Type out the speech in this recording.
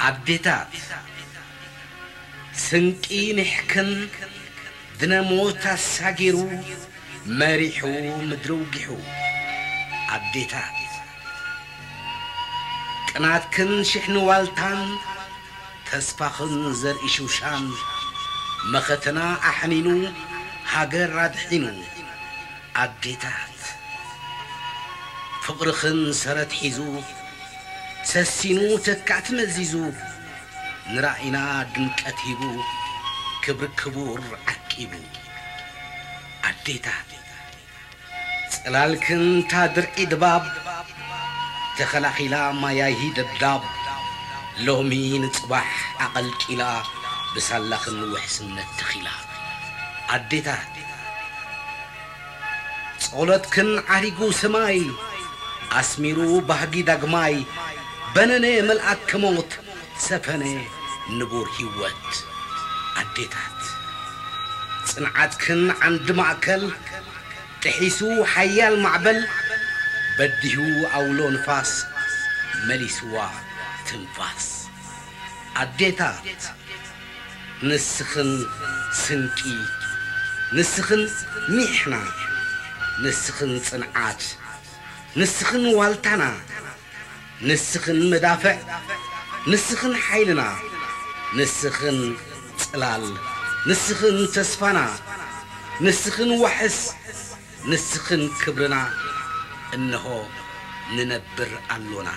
ኣዴታት፣ ስንቂ ሚሕክን ድነሞት ኣሳጊሩ፣ መሪሑ ምድሪ ውጊሑ። ኣዴታት፣ ቅናትክን ሽሕኒ ዋልታን፣ ተስፋኽን ዘርኢ ሽውሻን፣ መኸተና ኣሕኒኑ፣ ሃገር ኣድሒኑ። ኣዴታት፣ ፍቕርኽን ሰረት ሒዙ፣ ሰሲኑ ተካእቲ መዚዙ፣ ንራእይና ድምቀት ሂቡ፣ ክብሪ ክቡር ዓቂቡ። ኣዴታት፣ ጽላልክን እታ ድርቂ ድባብ፣ ተኸላኺላ ማያሂ ደብዳብ፣ ሎሚ ንጽባሕ ኣቐልቂላ፣ ብሳላኽን ውሕስነት ተኺላ። ኣዴታት፣ ጸሎትክን ዓሪጉ ሰማይ፣ ኣስሚሩ ባህጊ ዳግማይ፣ በነነ መልኣከ ሞት፣ ሰፈነ ንቡር ህይወት። ኣዴታት፣ ጽንዓትክን ዓንዲ ማእከል፣ ጥሒሱ ሓያል ማዕበል፣ በዲሁ ኣውሎ ንፋስ፣ መሊስዋ ትንፋስ። ኣዴታት፣ ንስኽን ስንቂ፣ ንስኽን ሚሕና፣ ንስኽን ጽንዓት፣ ንስኽን ዋልታና፣ ንስኽን መዳፍዕ፣ ንስኽን ሓይልና፣ ንስኽን ጽላል፣ ንስኽን ተስፋና፣ ንስኽን ዋሕስ፣ ንስኽን ክብርና፣ እንሆ ንነብር ኣሎና።